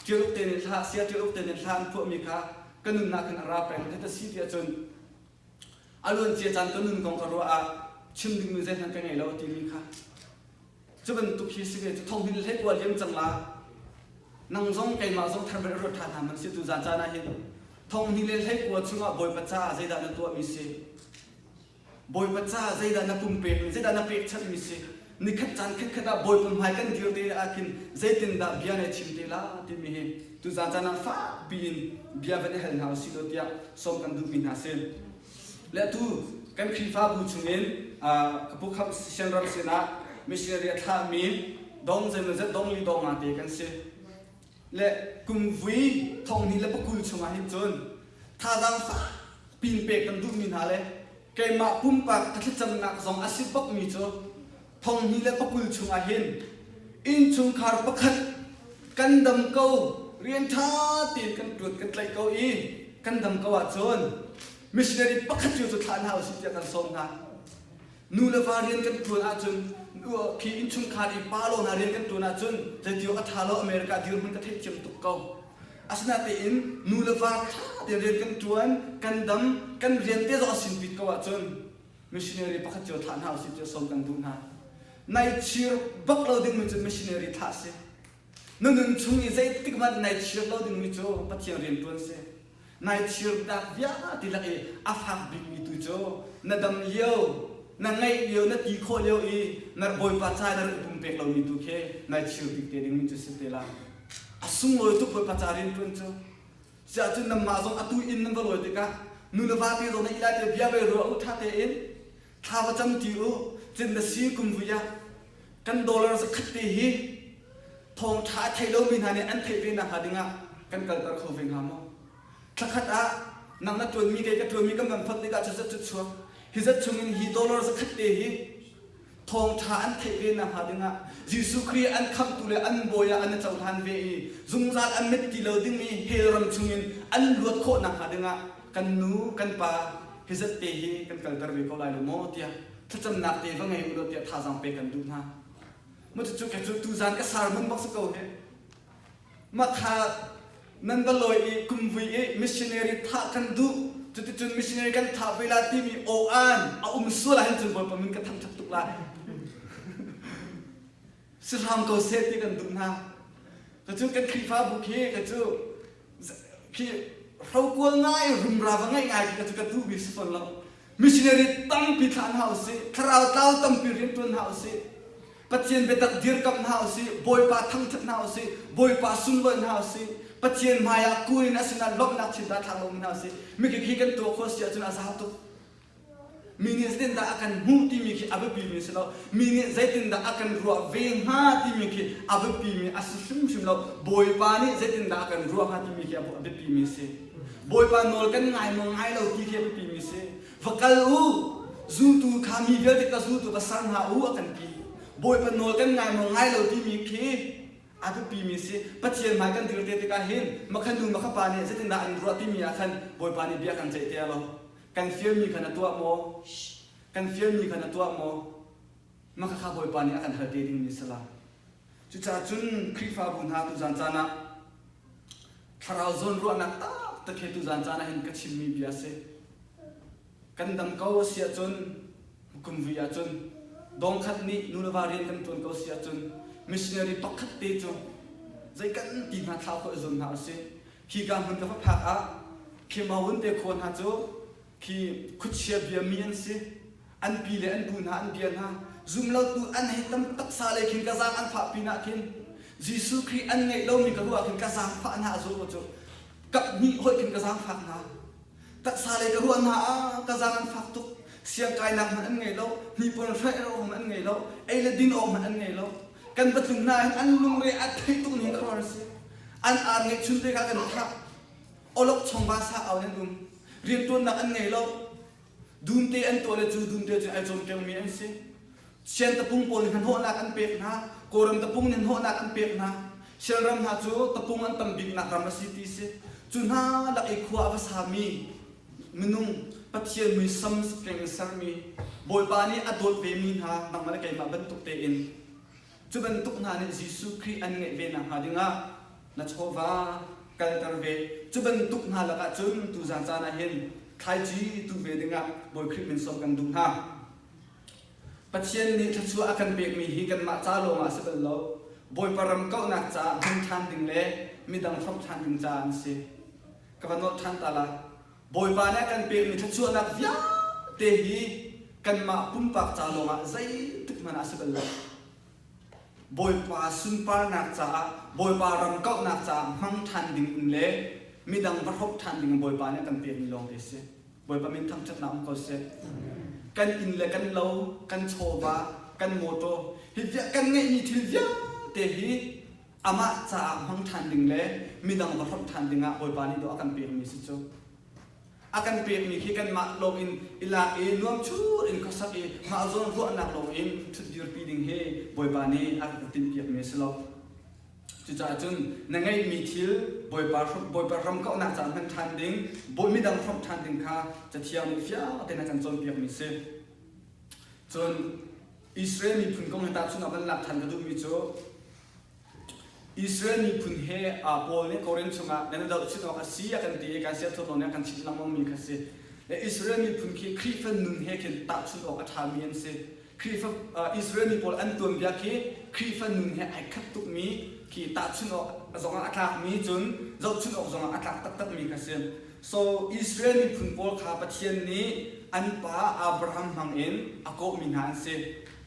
Ṭial uk te nih hla sia ṭial uk te nih hla an phuahmi kha ka nunnak hin a ra peng. Hita si ti ahcun a luancia caan ka nun kong ka ruah ah chim dingmi zeihmanh ka ngei lo timi kha Cu bantuk hi si ve cu thong hin hlei kua liam cang la. Nang zong keimah zong thar bel ruat ṭhan hna man si tu zan caan ah hin thong hnih le hlei kua chungah Bawipa caah zeidah na tuahmi si? Bawipa caah zeidah na pumpek zeidah na pekchanhmi si? Nikhat caan khatkhat ah Bawipa hmai kan dir te ah khin zeitindah bia na chim te la timi hi tuzaan caan ah fakpi in bia van i hal hna usih law tiah sawm kan duhmi hna si. Le atu kan Khrihfabu chungin ka pu Kham Sianram sinah missionary a thlahmi dong zeimawzat dong li dong nga te kan si. Le kum vui thong hnih le pakul chungah hin cun thazaang fak pin pek kan duhmi hna le keimah pumpak ka thlacamnak zong a si bakmi cu thong hnih le pakul chungah hin innchungkhar pakhat kan dam ko, rian ṭha tein kan ṭuan kan tlaih ko i kan dam ko ahcun missionary pakhat cio cu thlah hna usih tiah kan sawm hna. Nu le va rian kan ṭuan ahcun, khi innchungkhar i pa lo hna rian kan ṭuan ahcun zeiti awk a ṭha lo. America dirhmun ka theihthiam tuk ko. Asinain nu le va ṭha tein rian kan ṭuan, kan dam, kan rian te zong a sinpit ko ahcun missionary pakhat cio thlah hna usih tiah sawm kan duh hna. Nai chir bak lo dingmi cu missionary thlah si. Na nun chung i zeitik hmanh nai chir lo dingmi cu Pathian rian ṭuan si. Nai chirnak vialte lak i a fak bikmi tu cu na dam lio, na ngeih lio, na ti khawh lio i na Bawipa ca na rak i pumpek lomi tu khi nai chir bik te dingmi cu si te la. A sunglawi tuk Bawipa ca rian ṭuan cu. Siah cun nanmah zong atu inn nan va lawi tikah nu le va te zong na ila te bia vai rua u, ṭha tein thla va cam ti u. Cun na si kum vui ah kan dollar zakhat te hi thawngṭha a thei lomi hna nih an theih ve nakhnga dingah kan kalter kho ve hnga maw? Thlakhat ah nang na ṭuanmi, kei ka ṭuanmi kan van fonh tikah cu zat cu chuak. Hi zat chungin hi dollar zakhat te hi thawngṭha an theih ve nakhnga dingah Jesuh Khrih an khamhtu le an bawi ah an i cohlan ve i zungzal an mit ti lo dingmi hell ram chungin an luat khawh nakhnga dingah kan nu kan pa hi zat te hi kan kalter ve ko lai lo maw tiah thlacamnak te va ngei u law tiah thazaang pek kan duh hna. Mu cucu kei cu tuzan ka sermon bak si ko hi. Makha nan va lawi i kumvui i missionary thah kan duh, cuticun missionary kan thah ve la timi aw-an a um sual ahhin cun Bawipa min ka thangṭhat tuk lai. Si hram ko seh ti kan duh hna. Cucu kan Khrihfabu khi ka cu khi hrokual ngai rumra va ngeih ngai khi ka cu ka duhmi si fawn lo. Missionary tampi thlah hna usih, thlarau tlau tampi rianṭuan hna usih. Pathian biatak dirkamh hna usih, Bawipa thangṭhat hna usih, Bawipa sunlawih hna usih, Pathian hmaiah kun in a sinah lawmhnak chin dah thlak lomi hna usih. Mikik hi kan tuah khawh si ahcun a za tuk. Mi nih zeitindah a kan hmuh timi khi a biapimi a si lo. Mi nih zeitindah a kan ruah ve hnga timi khi a biapimi a si hrimhrim lo. Bawipa nih zeitindah a kan ruah hnga timi khi a biapimi a si. Bawipa nawl kan ngai maw ngai lo ti khi a biapimi a si. Va kal u, zultu kha mi vialte ka zultu va ser hna u a kan ti. Bawipa nawl kan ngai maw ngai lo timi khi a biapimi si. Pathian hmai kan dir te tikah hin makha nu makha pa nih zeitindah an ruah timi ah khan Bawipa nih bia kan ceih te lo. Kan fialmi kha na tuah maw? Kan fialmi kha na tuah maw? Makha kha Bawipa nih a kan hal te dingmi si la. Cucaah cun Khrihfabu hna tuzan caan ah thlarau zawnruahnak taktak he tuzan caan ah hin ka chimmi bia si. Kan dam ko a si ahcun, kumvui ahcun, dongkhat nih nu le va rian kan ṭuan ko si ahcun missionary pakhat te cu zei kan ti hna thlau khawh i zuam hna usih. Khi ka hmun ka va phak ah khi Mawun te khua hna cu khi khuachia biami an si. An pi le an pu hna an bia hna zumlotu an hei tam taksa lei khin ka zaang an fah pinah khin Jesuh Khrih an ngeih lomi ka ruah khin ka zaangfah hna a zul ko cu kap hnih hoih khin ka zaangfak hna. Taksa lei ka ruah hna ah ka zaang an fak tuk. Siangkainak hmanh an ngei lo, hnipuan hraih awk hmanh an ngei lo, ei le din awk hmanh an ngei lo. Kan va tlung hna hin an lungre a theih tuk ning khuaruahhar a si. An ar ngeihchun te kha kan thah. Olok chong va sa au in an um. Riantuannak an ngei lo. Dum te an tuah le cu dum te cu ai cawmkengmi an si. Sian tapung pawl nih hnahnawhnak an pek hna, Kawlram tapung nih hnawhnak an pek hna. Sialram hna cu tapung an tam biknak ram a si ti si. Cu hna lak i khua a va sami minung Pathian muisam keng in sermi Bawipa nih a dawt vemi hna nangmah le keimah bantuk tein cu bantuk hna nih Jesuh Khrih an ngeih ve nakhnga dingah na chawva kalter ve. Cu bantuk hna lakah cun tuzan caan ah hin thlaici tu ve dingah Bawi Khrih min sawm kan duh hna. Pathian nih thluachuah a kan pekmi hi kanmah ca lawngah a si bal lo. Bawipa ram kauhnak caah hman ṭhan ding le midang hrawmh ṭhan ding caah an si. Ka va nolh ṭhan ta la. Bawipa nih a kan pekmi thluachuahnak vialte hi kanmah pumpak ca lawngah zeitik hmanh ah a si bal lo. Bawipa sunparnak caah, Bawipa ram kauhnak caah hmang ṭhan ding in le midang va hrawk ṭhan ding in Bawipa nih a kan pekmi lawngte a si. Bawipa min thangṭhatnak um ko seh. Kan inn le kan lo, kan chawva, kan mawṭaw, hi kan ngeihmi thil vialte hi amah caah hmang ṭhan ding le midang va hrawmh ṭhan ding ah Bawipa nih dawh a kan pekmi si cu. A kan pekmi khi kanmah lawng in i lak i nuamchur in khuasak i mah zawn ruahnak lawng in ṭhutdirpi ding hi Bawipa nih a kan tinhpiakmi a si lo. Cucaah cun na ngeihmi thil Bawipa Bawipa ram kauhnak caah hman ṭhan ding, bawi midang hrawmh ṭhan ding kha Cathiang nih fiang tein a kan cawnpiakmi a si. Cun Israel miphun kong he tahchunh ah van lak ṭhan ka duhmi cu Israel miphun he Paul nih Korin chungah nan i dohchinh awk a si a kan ti i kan siathawt nih a kan chimh lengmangmi kha a si. Le Israel miphun khi Khrihfa nun he khin tahchunh awk a ṭhami an si. Khrihfa Israel mi pawl an tuanbia khi Khrihfa nun he ai khat tukmi khi tahchunh awk zongah a tlakmi cun zohchunh awk zongah a tlak taktakmi kha si. So Israel miphun pawl kha Pathian nih an pa Abraham hmangin a kawhmi hna an si.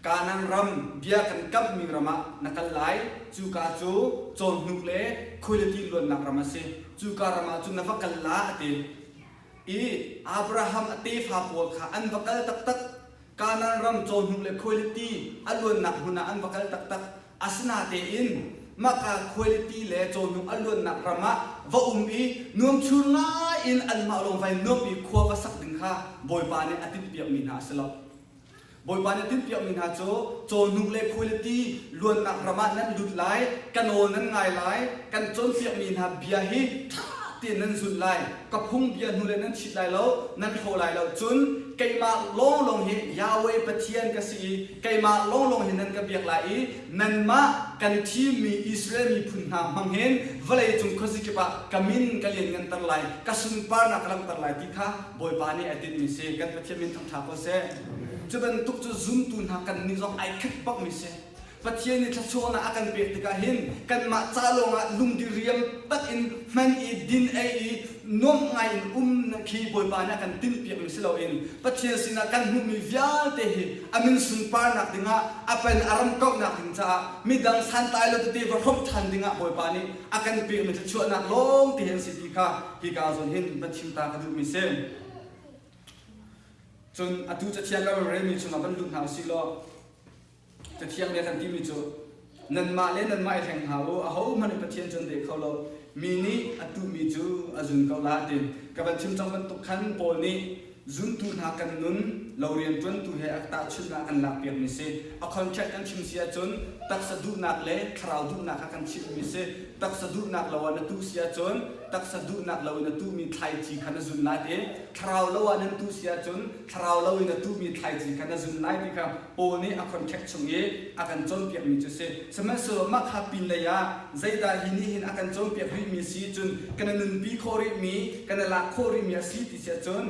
Kanaan ram bia kan kamhmi ram ah na kal lai. Cuka cu cawhnuk le khuailati luannak ram a si. Cuka ram ah cun na va kal la a ti. I Abraham a tefa pawl kha an va kal taktak. Kanaan ram cawhnuk le khuailati a luannak hmun ah an va kal taktak. Asinatein mahka khuailati le cawhnuk a luannak ram ah va um i nuamchur ngai in anmah lawng vai nuamh i khua va sak ding kha Bawipa nih a timhpiakmi hna a si lo. Bawipa nih timhpiakmi hna cu cawhnuk le khuailiti luannak ram ah nan lut lai, ka nawl nan ngai lai, kan cawnpiakmi hna bia hi ṭha tein nan zulh lai, ka phungbia hnu le nan chit lai lo, nan hlaw lai lo. Cun keimah lawnglawng hi Yahweh Pathian ka si i keimah lawnglawng hi nan ka biak lai i nanmah kan thimmi Israel miphun hna hmang hin vawleicung khuazikip ah ka min ka liannganter lai, ka sunparnak ka langhter lai ti kha Bawipa nih a tinhmi si. Kan Pathian min thangṭha ko seh. Cu bantuk cu zumtu hna kannih zong ai khat bakmi si. Pathian nih thluachuahnak a kan pek tikah hin kanmah ca lawngah lungdiriam tak in hman i din ei i nuamh ngai in um khi Bawipa nih a kan tinhpiakmi si loin Pathian sinah kan hmuhmi vialte hi a min sunparnak dingah a pen a ram kauhnak ding caah midang santlai lo tete va hrawmh ṭhan dingah Bawipa nih a kan pekmi thluachuahnak lawng te hi an si ti kha hika zawn hin van chim ta ka duhmi si. Cun atu cathiang kan relmi chungah van lut hna usih law cathiang nih a kan timi cu nanmah le nanmah i hleng hna u ahohmanh nih Pathian cu an deh kho lo mi nih a tuhmi cu a zun ko la ti ka van chim cang bantuk khan Paul nih zuntu hna kan nun lo rianṭuantu he a tahchunhnak a kan lakpiakmi si a contract kan chim si ahcun taksa duhnak le thlarau duhnak kha kan chimhmi si taksa duhnak lo ah na tuh si ahcun taksa duhnak lo in a tuhmi thlaici kha na zun lai ti thlarau lo ah nan tuh si ahcun thlarau lo in a tuhmi thlaici kha na zun lai ti kha Paul nih a contract chung i a kan cawnpiakmi cu si. Sihmanhsehlaw mah kha pinlei ah zeidah hi nih hin a kan cawnpiak rihmi si cun kan i nunpi khawh rihmi, kan i lak khawh rihmi a si ti si ahcun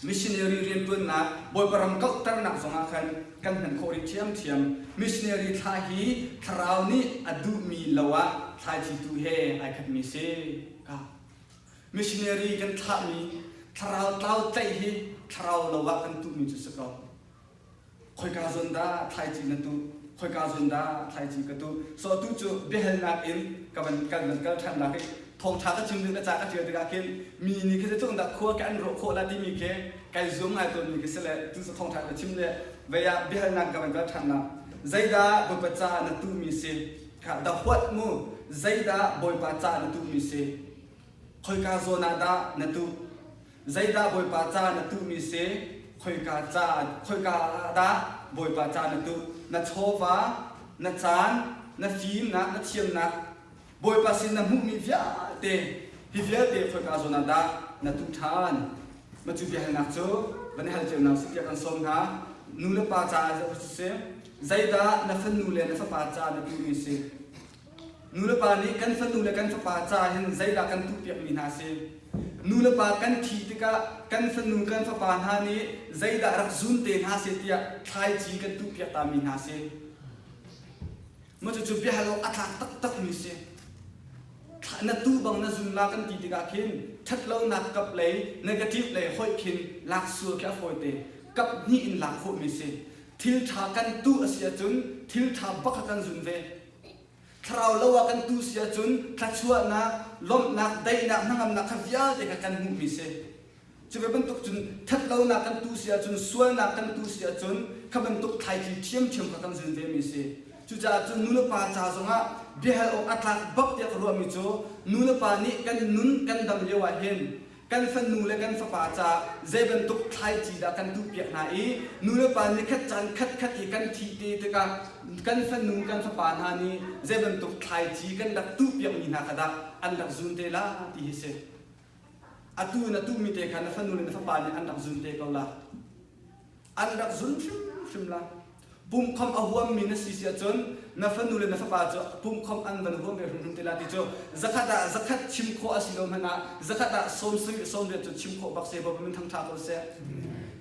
missionary rianṭuannak Bawipa ram kauhternak zongah khan kan hman khawh rih ṭhiamṭhiam. Missionary thla hi thlarau nih a duhmi lo ah thlaici tu he ai khatmi si. Ka. Missionary kan thlahmi thlarau tlau tlaih hi thlarau lo ah kan tuhmi cu si ko. Khoika zawn dah thlaici na tuh? Khoika zawn dah thlaici ka tuh? So atu cu biahalnak in ka van kan van kal ṭhan nak i thawngṭha ka chim ding ka ca ka ṭial tikah khin mi nih khi zeitluk dah khua ka an rawh khawh la timi khi kai zuam ngai tawnmi khi si le tu cu thawngṭha ka chim le vei ah biahalnak ka van kal ṭhan nak zeidah Bawipa ca na tuhmi si kha da huat mu zeidah Bawipa ca na tuhmi si khoika zawn ah dah na tuh Zeidah Bawipa ca na tuhmi si? Khoika ca khoika ah dah Bawipa ca na tuh? Na chawva, na caan, na fimnak, na thiamnak, Bawipa sin na hmuhmi vialte, hi vialte khoika zawn ah dah na tuh ṭhan? Mah cu biahalnak cu van i hal cio hna usih tiah kan sawm hna. Nu le pa caah siseh, zeidah na fanu le na fapa ca na tuhmi si? Nulepa nih kan fanu le kan fapa ca hin zeidah kan tuahpiakmi hna si? Nulepa kan thih tikah kan fanu kan fapa hna nih zeidah rak zun te hna seh tiah thlaici kan tuhpiak tami hna si? Maw cucu biahal awk a tlak taktakmi si. Na tuh bang na zun la kan ti tikah khin ṭhatlonak kap lei negative lei hoih khin lak sual khi a fawite. Kap hnih in lak khawhmi si. Thil ṭha kan tuh a si ahcun thil ṭha bak kha kan zun ve. Thlarau lo ah kan tuh si ahcun thluachuahnak, lawmhnak, daihnak, hnangamnak kha vialte kha kan hmuhmi si. Cu ve bantuk cun ṭhatlonak kan tuh si ahcun, sualnak kan tuh si ahcun kha bantuk thlaici ṭhiamṭhiam kha kan zun vemi si. Cucaah cun nulepa ca zongah biahal awk a tlak bak tiah ka ruahmi cu nulepa nih kan nun kan dam lio ah hin kan fanu le kan fapa ca zei bantuk thlaici dah kan tuhpiak hna i nulepa nikhat caan khatkhat i kan thih te tikah kan fanu kan fapa hna nih zei bantuk thlaici kan rak tuhpiakmi hna kha dah an rak zun te la ti hi si. Atu na tuhmi te kha na fanu le na fapa nih an rak zun te ko la. An rak zun hrimhrim la. Pumkhom a huammi na si si ahcun na fanu le na fapa cu pumkhom an van huam ve hrimhrim te la ti cu zakhat ah zakhat chim khawh a si lo hmanh ah zakhat ah sawm sarih sawm riat cu chim khawh bak se Bawipa min thangṭha ko seh.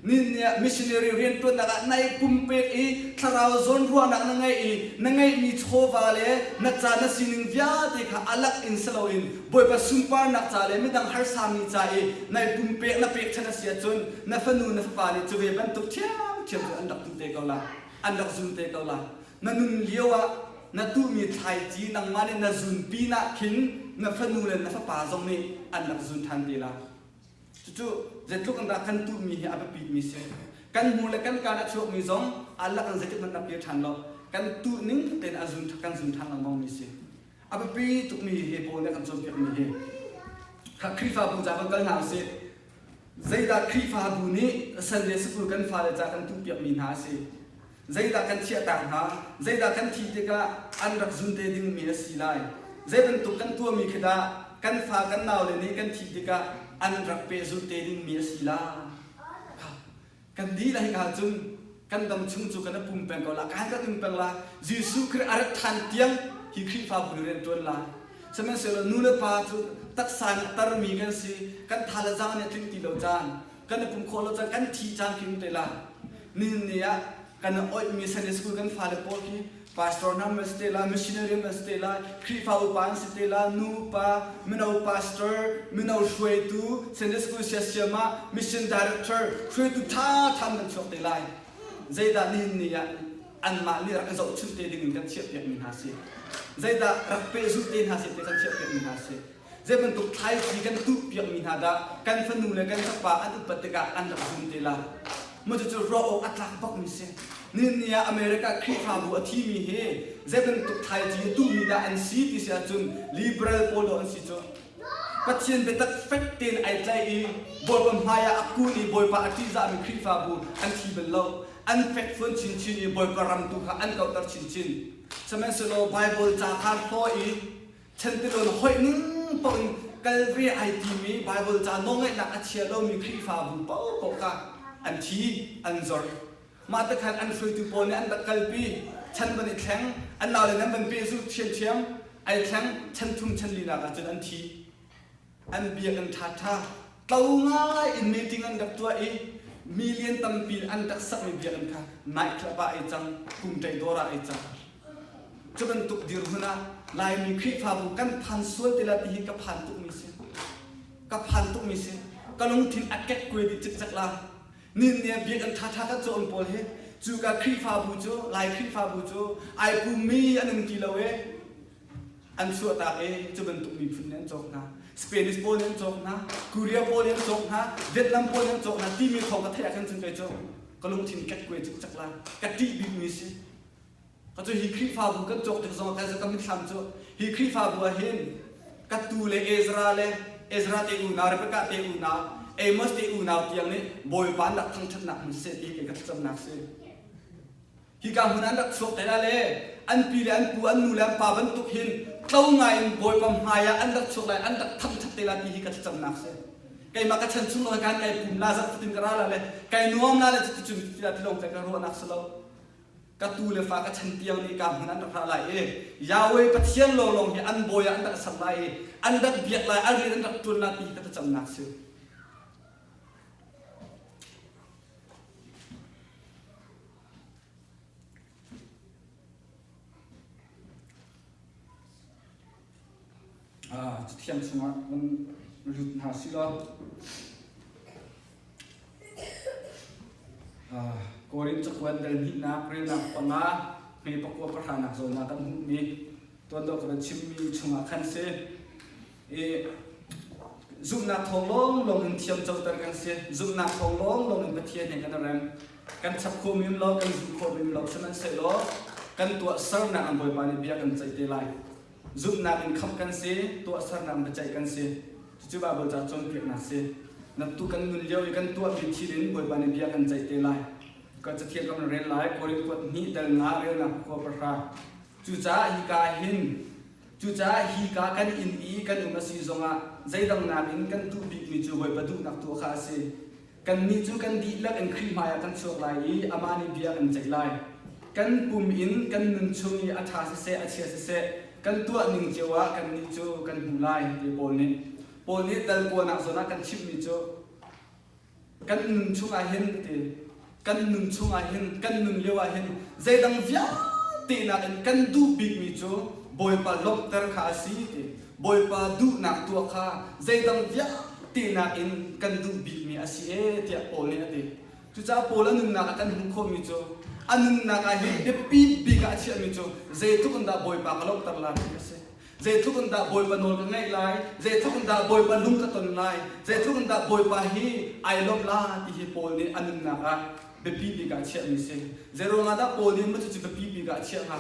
Nin nih missionary rianṭuannak ah nai pumpek i thlarau zawnruahnak na ngeih i na ngeihmi chawva le na ca na sining vialte kha alak in si loin Bawipa sunparnak ca le midang harsami ca i nai pumpek na pekchanh a si ahcun na fanu na fapa nih cu ve bantuk ṭhiamṭhiam cu an rak tuh te ko la an rak zun te ko la na nun lio ah na tuhmi thlaici nangmah nih na zun pinah khin na fanu le na fapa zong nih an rak zun ṭhan te la. Cucu zeitluk in dah kan tuhmi hi a biapitmi si. Kan hmur le kan kaan a chuakmi zong Allah kan zeitik hmanh rak kir ṭhan lo. Kan tuh ning tein a zun kan zun ṭhan lengmangmi si. A biapi tukmi hi Paul nih a kan cawnpiakmi hi. Kha Khrihfabu ca kan kal hna usih. Zeidah Khrihfabu nih Sunday School kan fale ca kan tuhpiakmi hna a si. Zeidah kan chiahtak hna? Zeidah kan thih tikah an rak zun te dingmi a si lai? Zei bantuk kan tuahmi khi dah kan fa kan naule nih kan thih tikah an rak pehzulh te dingmi a si la? Kan dihlak hika cun kan dam chung cu kan i pum peng ko la, kan kan um peng la. Jesuh Khrih a rat ṭhan tiang hi Khrihfabu nih rian ṭuan la. Sihmanhsehlaw nu le pa cu taksa in a tarmi kan si, kan tha le zaang nih a tlinh ti lo caan, kan i pum khawh lo caan, kan thi caan khi um te la. Nihin ni ah kan i oihmi Sunday school kan fale pawl khi pastor hna an si te la, missionary an si te la, Khrihfa upa an si te la, nu pa, mino pastor, mino hruaitu, Sunday school siasiam ah mission director, hruaitu ṭha ṭha an chuak te lai. Zeidah nihin ni ah anmah nih rak i zohchunh te ding in kan chiahpiakmi hna si. Zeidah rak pehzulh te hna si ti kan chiahpiakmi hna si. Zei bantuk thlaici kan tuhpiakmi hna dah kan fanu le kan fapa an upat tikah an rak zum te la. Maw cucu ruah awk a tlak bakmi si. Nihin ni ah America Khrihfabu a thimi hi zei bantuk thlaici a tuhmi dah an si ti si ahcun liberal pawl dawh an si cu. Pathian biatak fek tein ai tlaih i Bawipa hmai ah a kun i Bawipa a ṭihzahmi Khrihfabu an thi bal lo. An fekfuan chinchin i Bawipa ram tu kha an kauhter chinchin. Sihmanhsehlaw Baibal ca kha hlaw i Chantilon hoih ning paoh in kal ve ai timi Baibal ca nawlngaihnak a chia lomi Khrihfabu paohpaoh kha an thi, an zor. Mah te khan an hruaitu pawl nih an rak kalpi, chan van i thleng, an naule nan van pehzulh ṭhiamṭhiam, ai thleng, chan thum chan linak ah cun an thi. An biakinn ṭhaṭha tlo ngai in meeting an rak tuah i million tampi an rak sakmi biakinn kha nightclub ah ai cang, kumṭei dawr ah ai cang. Cu bantuk dirhmun ah Laimi Khrihfabu kan phan sual ti la ti hi ka phan tukmi si. Ka phan tukmi si. Ka lungthin a kekkuai dih cikcek la. Nin nih biakinn ṭhaṭha kan cawn pawl hi cu ka Khrihfabu cu Lai Khrihfabu cu ai pummi an um ti lo e. An chuahtak i cu bantuk miphun nih an cawk hna. Spanish pawl nih an cawk hna, Korea pawl nih an cawk hna, Vietnam pawl nih an cawk hna timi thawng ka theih ah khan cun kei cu ka lungthin kekkuai cikcek la. Ka ṭih bikmi si. Ka cu hi Khrihfabu kan cawk tik zongah kan ka mitthlam cu hi Khrihfabu ah hin ka tu le Ezra le Ezra te unau Rebecca te unau Amos te unau tiang nih Bawipa an rak thangṭhatnak hmun siseh ti hi ka thlacamnak si. Hika hmun an rak chuak te la le an pi le an pu an nu le an pa bantuk hin tlo ngai in Bawipa hmai ah an rak chuak lai an rak thangṭhat te la ti hi ka thlacamnak si. Keimah ka chan chung lawng kan kai pum la zarh fatin ka ra la le kai nuam la le cuticun ti ti lawng ka ruahnak si lo. Ka tu le fa ka chan tiang nih ka hmun an rak ra lai i Yahweh Pathian lawnglawng hi an bawi ah an rak ser lai i an rak biak lai an rian an rak ṭuan lai ti hi ka thlacamnak si. Ah, Cathiang chungah van lut hna si law. Korin cakuat dal hnihnak relnak panga hme pakua pahranak zawn ah kan hmuhmi tuan dawh ka van chimmi chungah khan si. I zumhnak thawng lawnglawng in thiam coter kan si. Zumhnak thawng lawnglawng in Pathian he kan i rem. Kan chap khawh mim lo, kan zumh khawh mim lo, sihmanhsehlaw kan tuahsernak in Bawipa nih bia kan ceih te lai. Zumhnak in khamh kan si, tuahsernak in biaceih kan si. Cucu Baibal ca cawnpiaknak si. Na tu kan nun lio i kan tuahmi thil in Bawipa nih bia kan ceih te lai. Ka cathiang kan rel lai, Korin kuat hnih dal nga relnak khua pahra. Cucaah hika hin Cucaah hika kan inn i kan um a si zongah zeidang nakin kan duh bikmi cu Bawipa duhnak tuah kha a si. Kannih cu kan dihlak in Khrih hmaiah kan chuak lai i amah nih bia kan ceih lai. Kan pum in kan nun chung i a ṭha siseh a chia siseh kan tuah ning cio ah kannih cu kan hmuh lai ti Paul nih. Paul nih dal kuanak zawn ah kan chimhmi cu kan nun chungah hin ti kan nun chungah hin kan nun lio ah hin zeidang vialte nakin kan duh bikmi cu Bawipa lawmhter kha a si ti Bawipa duhnak tuah kha zeidang vialte nakin kan duh bikmi a si ee tiah Paul nih a ti. Cucaah Paul a nunnak ah kan hmuh khawhmi cu a nunnak ah hin biapi bik ah a chiahmi cu zeitluk in dah Bawipa ka lawmhter lai ti a si. Zeitluk in dah Bawipa nawl ka ngaih lai, zeitluk in dah Bawipa lung ka ton lai, zeitluk in dah Bawipa hi ai lawmh la ti hi Paul nih a nunnak ah biapi bik ah a chiahmi a si. Zeiruangah dah Paul nih cucu biapi bik ah a chiah hnga?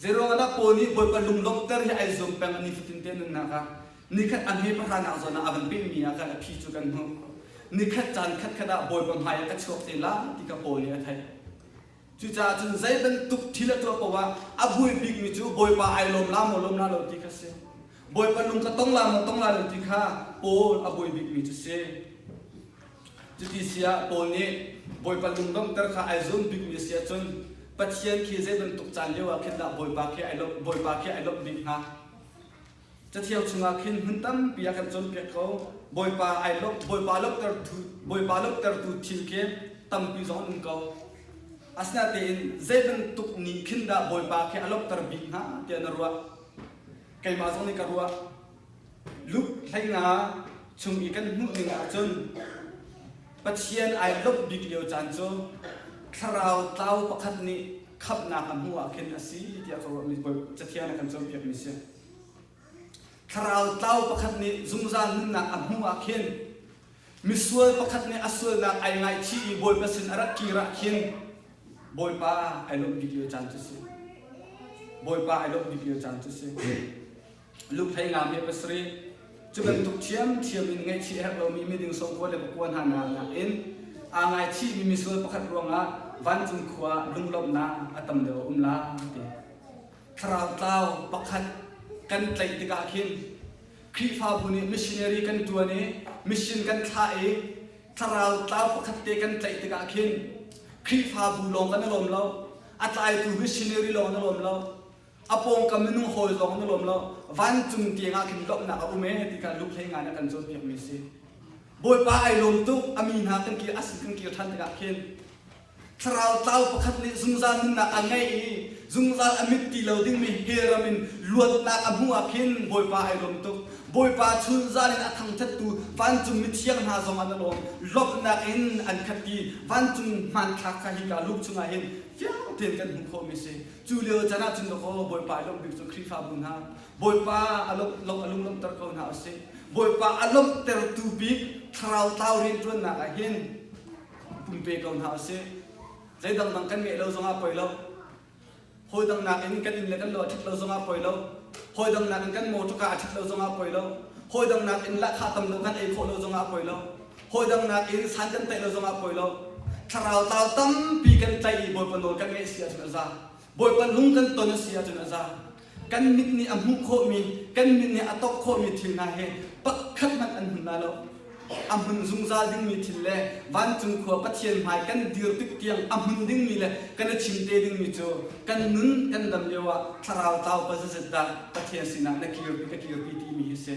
Zeiruangah dah Paul nih Bawipa lunglawmhter hi ai zuam peng a nifatin te nunnak ah? Nikhat a hme pahranak zawn ah a van pehmi ah khan a phi cu kan hmuh. Nikhat caan khatkhat ah Bawipa hmai ah ka chuak te la ti kha Paul nih a theih. Cucaah cun zei bantuk thil a tuah paoh ah a buai bikmi cu Bawipa ai lawm la maw lawm la lo ti kha si. Bawipa lung ka tong la maw tong la lo ti kha Paul a buai bikmi cu si. Cuti si ah Paul nih Bawipa lungdonghter kha ai zuam bikmi si ahcun Pathian khi zei bantuk caan lio ah khin dah Bawipa khi ai lawmh Bawipa khi ai lawmh bik hnga? Cathiang chungah khin hmun tampi a kan cawnpiak ko. Bawipa ai lawmh, Bawipa lawmhtertu, Bawipa lawmhtertu thil khi tampi zong an um ko. Asinain zei bantuk nih khin dah Bawipa khi a lawmhter bik hnga tiah na ruah? Keimah zong nih ka ruah. Luke hleinga chung i kan hmuh ning ahcun Pathian ai lawmh bik lio caan cu thlarau tlau pakhat nih khamhnak a hmuh ah khin a si tiah ka ruahmi Cathiang nih a kan cawnpiakmi si. Thlarau tlau pakhat nih zungzal nunnak a hmuh ah khin misual pakhat nih a sualnak ai ngaichih i Bawipa sin a rak kir ah khin Bawipa ai lawmh bik lio caan cu si. Bawipa ai lawmh bik lio caan cu si. Luke hlei nga me pasarih cu bantuk ṭhiamṭhiam in ngaihchih a herh lomi miding sawmkua le pakua hna nakin aa ngaichihmi misual pakhat ruangah vancung khua lunglawmhnak a tam deuh a um la ti. Thlarau tlau pakhat kan tlaih tikah khin Khrihfabu nih missionary kan ṭuan i mission kan thlah i thlarau tlau pakhat te kan tlaih tikah khin Khrihfabu lawng kan i lawm lo, a tlaitu missionary lawng an i lawm lo, a pawngkam minung hawi lawng an i lawm lo, vancung tiangah khin lawmhnak a um ee ti kha Luke hlei ngai nih a kan cawnpiakmi a si. Bawipa ai lawm tuk, a mi hna kan kir, a sin kan kir ṭhan tikah khin Thlarau tlau pakhat nih zungzal nunnak a ngeih i zungzal a mit ti lo dingmi hell ram in luatnak a hmuh ah khin Bawipa ai lawm tuk. Bawipa chunzal in a thangṭhattu vancung mithiang hna zong an i lawm. Lawmhnak in an khat i vancung hmanthlak kha hika Luke chungah hin fiang tein kan hmuh khawhmi a si. Cu lio caan ah cun dawkaw Bawipa ai lawmh bik cu Khrihfabu hna Bawipa a lawmh a lunglawmhter ko hna usih. Bawipa a lawmhtertu bik thlarau tlau rianṭuannak ah hin pumpe ko hna usih. Zei dangdang kan ngeih lo zongah poi lo. Hawi dang nakin kan inn le kan lo a ṭhat lo zongah poi lo. Hawi dang nakin kan motor a ṭhat lo zongah poi lo. Hawi dang nakin lahkhah tam lo kan ei khawh lo zongah poi lo. Hawi dang nakin san kan tlaih lo zongah poi lo. Thlarau tlau tampi kan tlaih i Bawipa nawl kan ngaih si ahcun a za. Bawipa lung kan ton a si ahcun a za. Kan mit nih a hmuh khawhmi, kan mit nih a tawk khawhmi thil hna hi pakhat hmanh an hmun la lo. A hmun zungzal dingmi thil le vancung khua Pathian hmai kan dir tik tiang a hmun dingmi le kan i chim te dingmi cu kan nun kan dam lio ah thlarau tlau pazazet dah Pathian sinah na kirpi ka kirpi timi hi si.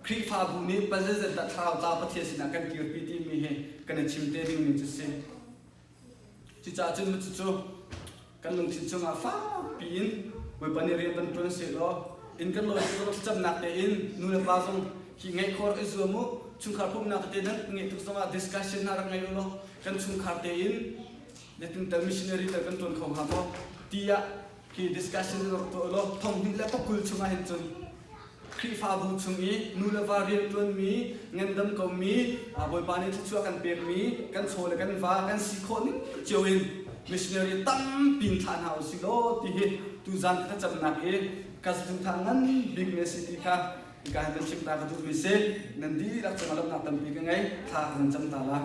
Khrihfabu nih pazazet dah thlarau tlau Pathian sinah kan kirpi timi hi kan i chim te dingmi cu si. Cucaah cun cucu kan lungthin chungah fakpi in Bawipa nih rian van ṭuan sehlaw inn kan lawi cu thlacamnak tein nu le pa zong Hi ngeih khawh rak i zuam u. Chungkhar pumhnak te nan ngeih tuk zongah discussion hna rak ngei u law kan chungkhar tein zeitin tal missionary tal kan tuan kho hnga maw tiah hi discussion rak tuah u law thong hnih le pakul chungah hin cun Khrihfabu chung i nu le va rianṭuanmi, ngandam komi, Bawipa nih thluachuah kan pekmi, kan chaw le kan va kan si khawh ning cio in missionary tampi in thlah hna u sih law ti hi tuzan ka thlacamnak i ka saduhthah ngan bikmi a si ti kha hika hin nan chim ta ka duhmi si. Nan dihlak cungah lawmhnak tampi ka ngei. Thla ka van cam ta la.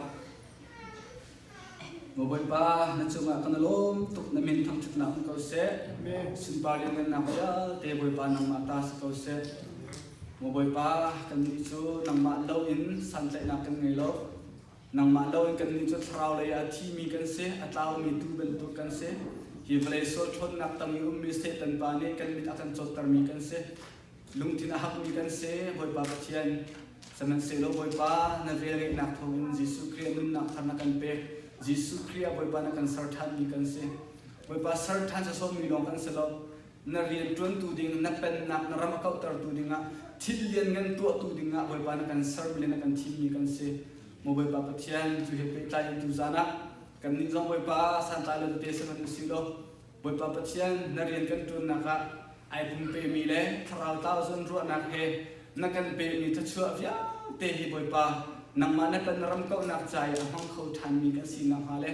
Maw Bawipa, na cungah kan i lawm tuk, na min thangṭhatnak um ko seh. Sunpar lianngannak vialte Bawipa nangmah ta si ko seh. Maw Bawipa, kannih cu nangmah loin santlaihnak kan ngei lo. Nangmah loin kannih cu thlarau lei ah a thimi kan si, a tlaumi tuu bantuk kan si. Hi vawlei sual ṭhawnnak tang i ummi Satan pa nih kan mit a kan cawttermi kan si. Lungthin a hakmi kan si, Bawipa Pathian. Sihmanhsehlaw Bawipa, na velngeihnak thawngin Jesuh Khrih nunnak thar na kan pek. Jesuh Khrih ah Bawipa na kan ser ṭhanmi kan si. Bawipa ser ṭhan sawsawhmi lawng kan si lo. Na rian ṭuantu ding, na pennak, na ram a kauhtertu dingah, thil lianngan tuahtu dingah Bawipa na kan sermi le na kan thimmi kan si. Maw Bawipa Pathian, cu he pehtlai in tuzaan ah kannih zong Bawipa santlai lo tete si hmanh usih law, Bawipa Pathian, na rian kan ṭuannak ah ai pumpemi le thlarau tlau zawnruahnak he na kan pekmi thluachuah vialte hi Bawipa, nangmah na kan ram kauhnak ca i a hmang kho ṭhanmi kan si nakhnga le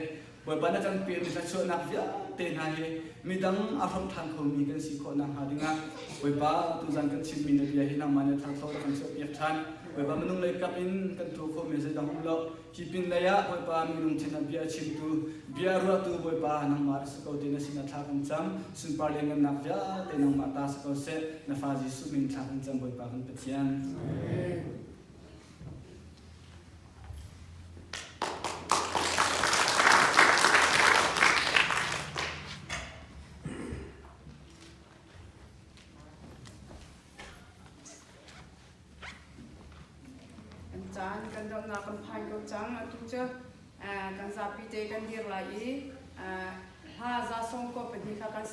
Bawipa na kan pekmi thluachuahnak vialte hna hi midang a hrawmh ṭhan khomi kan si khawh nakhnga dingah Bawipa, tuzan kan chimmi na bia hi nangmah nih thartho rak kan chuahpiak ṭhan. Bawipa, minung lei kap in kan tuah khawhmi zeidang um lo. Hi pin lei ah Bawipa mi lungthin ah bia a chimtu, bia ruahtu Bawipa nangmah rak si ko ti na sinah thla kan cam. Sunpar lianngannak vialte nangmah ta si ko seh. Na fa Jesuh min thla kan cam Bawipa kan Pathian. Amen. Kan caan kan donghnak kan phan ko cang. Atu cu kan zapi te kan dir lai i hla za sawm ko pahnih kha kan sak.